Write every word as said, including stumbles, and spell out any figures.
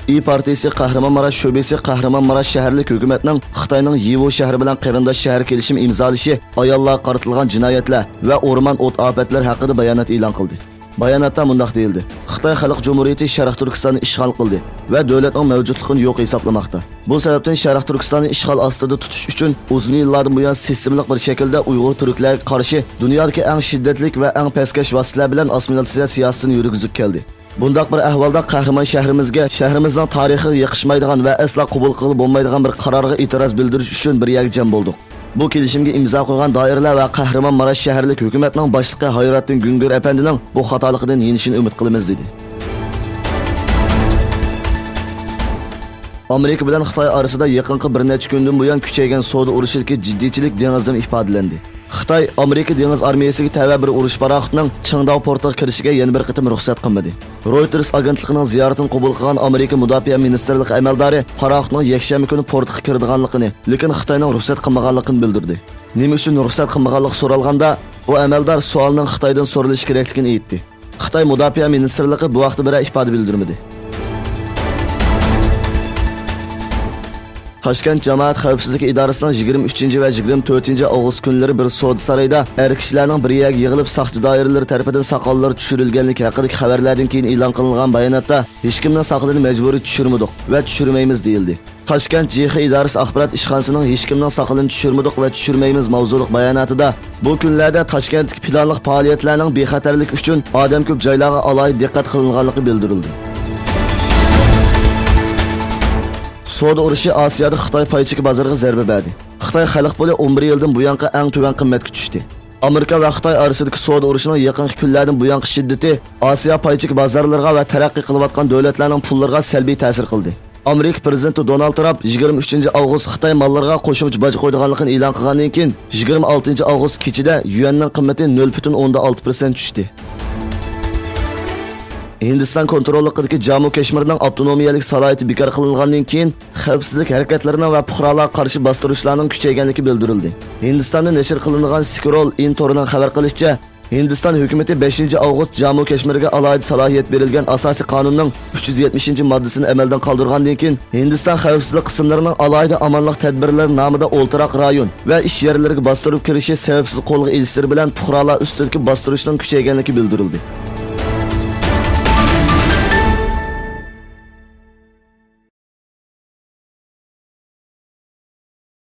ئى پارتىيىسى قەھرىمانماراش شۆبىسى قەھرىمانماراش شەھەرلىك ھۆكۈمەتنىڭ خىتاينىڭ يىۋۇ شەھىرى بىلەن قېرىنداش شەھەر كېلىشىم ئىمزالىشى، ئاياللارغا قارىتىلغان جىنايەتلەر ۋە ئورمان ئوت ئاپەتلىرى ھەققىدە بايانات ئېلان قىلدى. باياناتتا مۇنداق دېيىلدى: خىتاي خەلق جۇمھۇرىيىتى شەرق تۈركىستاننى ئىشغال قىلدى ۋە دۆلەتنىڭ مەۋجۇتلۇقىنى يوق ھېسابلىماقتا. بۇ سەۋەبتىن شەرق تۈركىستاننى ئىشغال ئاستىدا تۇتۇش ئۈچۈن ئۇزۇن يىللاردىن بۇيان سىستېمىلىق بىر شەكىلدە ئۇيغۇر تۈركلەرگە قارشى دۇنيادىكى ئەڭ شىددەتلىك ۋە ئەڭ پەسكەش ۋاسىتىلەر بىلەن ئاسسىمىلياتسىيە سىياسىتىنى يۈرگۈزۈپ كەلدى. بۇنداق بىر ئەھۋالدا قەھرىمان شەھىرىمىزگە، شەھىرىمىزنىڭ تارىخىغا يېقىشمايدىغان ۋە ئەسلا قوبۇل قىلغىلى بولمايدىغان بىر قارارغا ئېتىراز بىلدۈرۈش ئۈچۈن بىر يەرگە جەم بولدۇق. بۇ كېلىشىمگە ئىمزا قويغان دائىرىلەر ۋە قەھرىمانماراش شەھەرلىك ھۆكۈمەتنىڭ باشلىقى ھايراتتىن گۈڭگۈر ئەپەندىنىڭ بۇ خاتالىقىدىن يېنىشىنى ئۈمىد قىلىمىز، دېدى. ئامېرىكا بىلەن خىتاي ئارىسىدا يېقىنقى بىر نەچچە كۈندىن بۇيان كۈچەيگەن سودا ئۇرۇشىدىكى جىددىيچىلىك دېڭىزدىمۇ ئىپادىلەندى. خىتاي ئامېرىكا دېڭىز ئارمىيەسىگە تەۋە بىر ئۇرۇش پاراخوتىنىڭ چىڭداۋ پورتىغا كىرىشىگە يەنە بىر قېتىم رۇخسەت قىلمىدى. رويتېرس ئاگېنتلىقىنىڭ زىيارىتىنى قوبۇل قىلغان ئامېرىكا مۇداپىئە مىنىستىرلىقى ئەمەلدارى پاراخوتنىڭ يەكشەنبە كۈنى پورتقا كىرىدىغانلىقىنى، لېكىن خىتاينىڭ رۇخسەت قىلمىغانلىقىنى بىلدۈردى. نېمە ئۈچۈن رۇخسەت قىلمىغانلىقى سورالغاندا، بۇ ئەمەلدار سوئالنىڭ خىتايدىن سورىلىشى كېرەكلىكىنى ئېيتتى. خىتاي مۇداپىئە مىنىستىرلىقى بۇ ھەقتە بىرەر ئىپادە بىلدۈرمىدى. تاشكەنت جامائەت خەۋپسىزلىكى ئىدارىسىنىڭ يىگىرمە ئۈچىنچى ۋە يىگىرمە تۆتىنچى ئاۋغۇست كۈنلىرى بىر سودا سارايىدا ئەر كىشىلەرنىڭ بىر يەرگە يىغىلىپ، ساقچى دائىرىلىرى تەرىپىدىن ساقاللىرى چۈشۈرۈلگەنلىكى ھەققىدىكى خەۋەرلەردىن كېيىن ئېلان قىلىنغان باياناتتا، ھېچكىمنىڭ ساقىلىنى مەجبۇرىي چۈشۈرمىدۇق ۋە چۈشۈرمەيمىز، دېيىلدى. تاشكەنت جىخې ئىدارىسى ئاخبارات ئىشخانىسىنىڭ ھېچكىمنىڭ ساقىلىنى چۈشۈرمىدۇق ۋە چۈشۈرمەيمىز ماۋزۇلۇق باياناتىدا، بۇ كۈنلەردە تاشكەنتتىكى پىلانلىق پائالىيەتلەرنىڭ بىخەتەرلىكى ئۈچۈن ئادەم كۆپ جايلارغا ئالاھىدە دىققەت قىلىنغانلىقى بىلدۈرۈلدى. سودا ئۇرۇشى ئاسىيادا خىتاي پاي چېكى بازىرىغا زەربە بەردى. خىتاي خەلق پۇلى ئون بىر يىلدىن بۇيانقى ئەڭ تۆۋەن قىممەتكە چۈشتى. ئامېرىكا ۋە خىتاي ئارىسىدىكى سودا ئۇرۇشىنىڭ يېقىنقى كۈنلەردىن بۇيانقى شىددىتى ئاسىيا پاي چېكى بازارلىرىغا ۋە تەرەققىي قىلىۋاتقان دۆلەتلەرنىڭ پۇللىرىغا سەلبىي تەسىر قىلدى. ئامېرىكا پىرېزىدېنتى دونالد ترامپ يىگىرمە ئۈچىنچى ئاۋغۇست خىتاي ماللىرىغا قوشۇمچە باج قويىدىغانلىقىنى ئېلان قىلغاندىن كېيىن، يىگىرمە ئالتىنچى ئاۋغۇست كېچىدە يۈەننىڭ قىممىتى نۆل پۈتۈن ئوندىن ئالتە پىرسەنت چۈشتى. ھىندىستان كونتروللۇقىدىكى جامۇ كەشمىرنىڭ ئاپتونومىيەلىك سالاھىيىتى بىكار قىلىنغاندىن كېيىن، خەۋپسىزلىك ھەرىكەتلىرىنىڭ ۋە پۇقرالارغا قارشى باستۇرۇشلارنىڭ كۈچەيگەنلىكى بىلدۈرۈلدى. ھىندىستاندا نەشر قىلىنغان سكرول ئىن تورىنىڭ خەۋەر قىلىشىچە، ھىندىستان ھۆكۈمىتى بەشىنچى ئاۋغۇست جامۇ كەشمىرگە ئالاھىدە سالاھىيەت بېرىلگەن ئاساسىي قانۇننىڭ ئۈچ يۈز يەتمىشىنچى ماددىسىنى ئەمەلدىن قالدۇرغاندىن كېيىن، ھىندىستان خەۋپسىزلىك قىسىملىرىنىڭ ئالاھىدە ئامانلىق تەدبىرلىرى نامىدا ئولتۇراق رايون ۋە ئىش يەرلىرىگە باستۇرۇپ كىرىشى سەۋەبسىز قولغا ئېلىشلىرى بىلەن پۇقرالار ئۈستىدىكى باستۇرۇشنىڭ كۈچەيگەنلىكى بىلدۈرۈلدى.